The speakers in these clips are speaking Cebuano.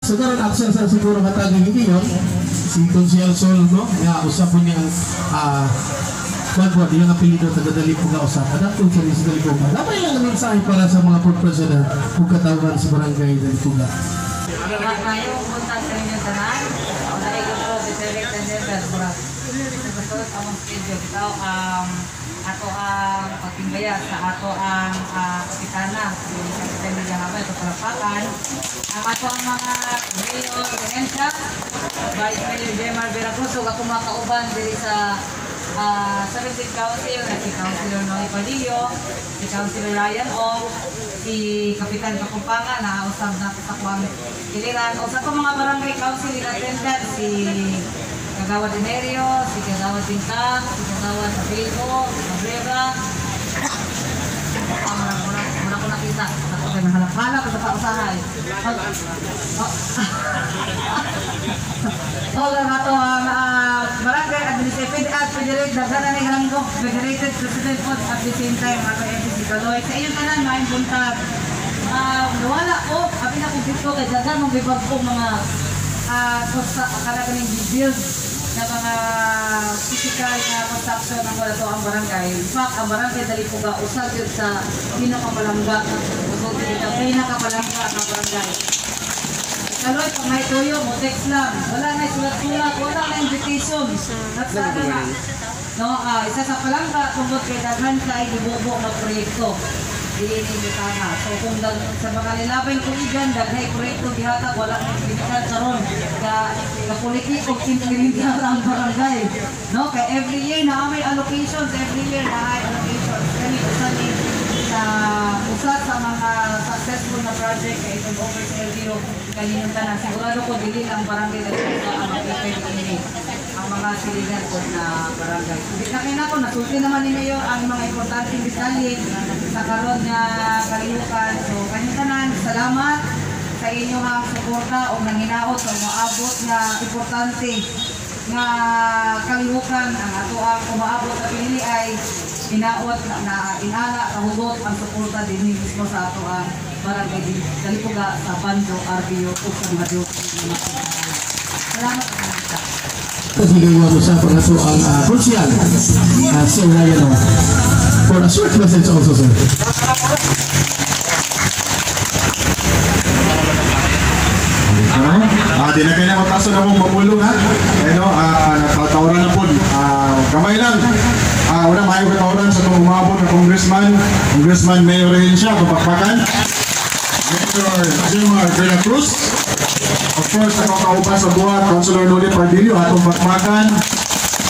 So karon absent sa siguro hatag ni si Konsehal Sol, no, nga usa po niya kuan po diyang apelyido taga Dalipuga usa adapton sa sa Dalipuga. Gamay lang ang mensahe para sa mga board president ug katawhan sa Barangay Dalipuga. Maayong buntag sa inyong tanan. Dahil ko Federate and Never murag sa among schedule bitaw ato ang pagtinggaya sa ato ang kapitana, si Kapitan Lilia Habay sa palakpakan. Ang ato ang mga Mayor Venencia, Vice Mayor Jemar Veracruz ug akong mga kauban diri sa 17th Council na si Councilor Noy Padillo, si Councilor Ryan Ong, si Kapitan Kakumpanga na usab na sa kuang kiliran. O sa akong mga barangay council in attendance, si Kagawad Enerio, si Kagawad Bintang, si Kagawad Abego, Cabrera. Ah, mura, mura, mura ko nakita. Ako kay mahalap-halap sa pausahay. Oh. Oh, lang ato ang barangay administrative at federated daghan na ni ranggo federated president po at the same time ato MPC Kaloy. Sa inyong tanan, maayong buntag. Nawala ko, abi na kong dito kay daghan mong gibag ko mga kana kaning build na mga physical na construction ng wala to ang barangay. In fact, ang Barangay Dalipuga usa gyud sa pinakapalangga, dito, pinakapalangga ng barangay. Kaloy, pag may tuyo mo, text lang. Wala na sulat-sulat, wala na invitation. Nagsada na. No, isa sa palangga, tungkol kay daghan kay gibubo nga proyekto. Dili ni butanga. So kung sa mga nilabay tuigan, daghay proyekto gihatag, wala na implementar karon. Ka kapolitik og implementar ang barangay. No, kay every year na may allocations, every year na ay allocations. Kani usa ni sa usa sa mga successful na project kay itong over sa LGU kaninong tanan. Sigurado ko dili ang barangay Dalipuga ang mapiped ini ang mga siligan po na barangay. Hindi na kaya nako, nasulti naman ni Mayor ang mga importanteng detalye sa karon nga kalihukan. So kanyang tanan, salamat sa inyong suporta o nanginaot sa umaabot nga importante nga kalihukan. Ang ato ang umaabot sa pinili ay inaot na inana kahugot ang suporta dinhi mismo sa ato ang Barangay Dalipuga, sa Bando, RBO ug sa mga Diyos. Salamat. Sige, mo sa pang ato ang konsehal, Sir Ryan Ong, for a short message also, sir. Di na kayo mataso na mong mapulong ha. Ano, natatawran na po. Kamay lang. Una, maayo katawran sa itong umabot na congressman. Congressman Mayor Regencia, kapakpakan. Mayor Jemar de la Cruz. Of course, ako kauban sa buhat, Councilor Noli Pardillo, atong bakbakan.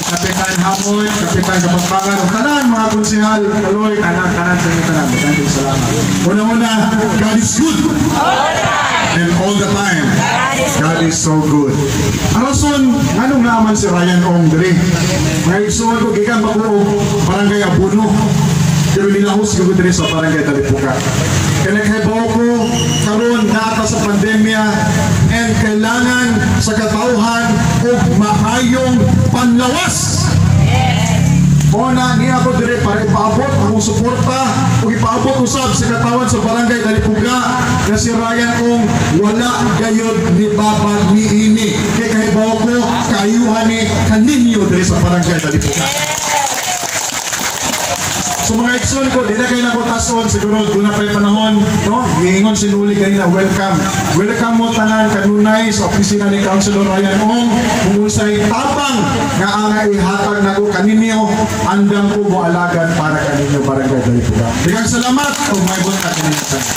Kapitan Hamoy, Kapitan Kapakpakan, ug tanan mga konsehal, Kaloy, tanan, tanan sa inyo tanan. Daghang salamat. Una-una, God is good. And all the time, God is so good. Ang rason, anong naaman si Ryan Ong diri? Mga igsuon ko, gikan pa ko og Barangay Abuno. Pero nilahos ko diri sa Barangay Dalipuga. Kaya naghibaw ko, karon naata sa pandemya and kailangan sa katawhan og maayong panlawas. Mao na niya ako dire para ipaabot akong suporta ug ipaabot usab sa katawan sa Barangay Dalipuga na si Ryan Ong wala gayod ni babag ni ini. Kay kahibaw ko kaayuhan ni kaninyo dire sa Barangay Dalipuga. So mga igsoon ko, di na kayo nakutason, siguro doon na pa yung panahon, no? Giingon si Nuli kanina, welcome. Welcome mo tanan kanunay sa opisina ni Councilor Ryan Ong, kung unsay tabang nga ang ihatag nako kaninyo, andam ko mo alagan para kaninyo, Barangay Dalipuga. Daghang salamat ug may buntag kaninyo tanan.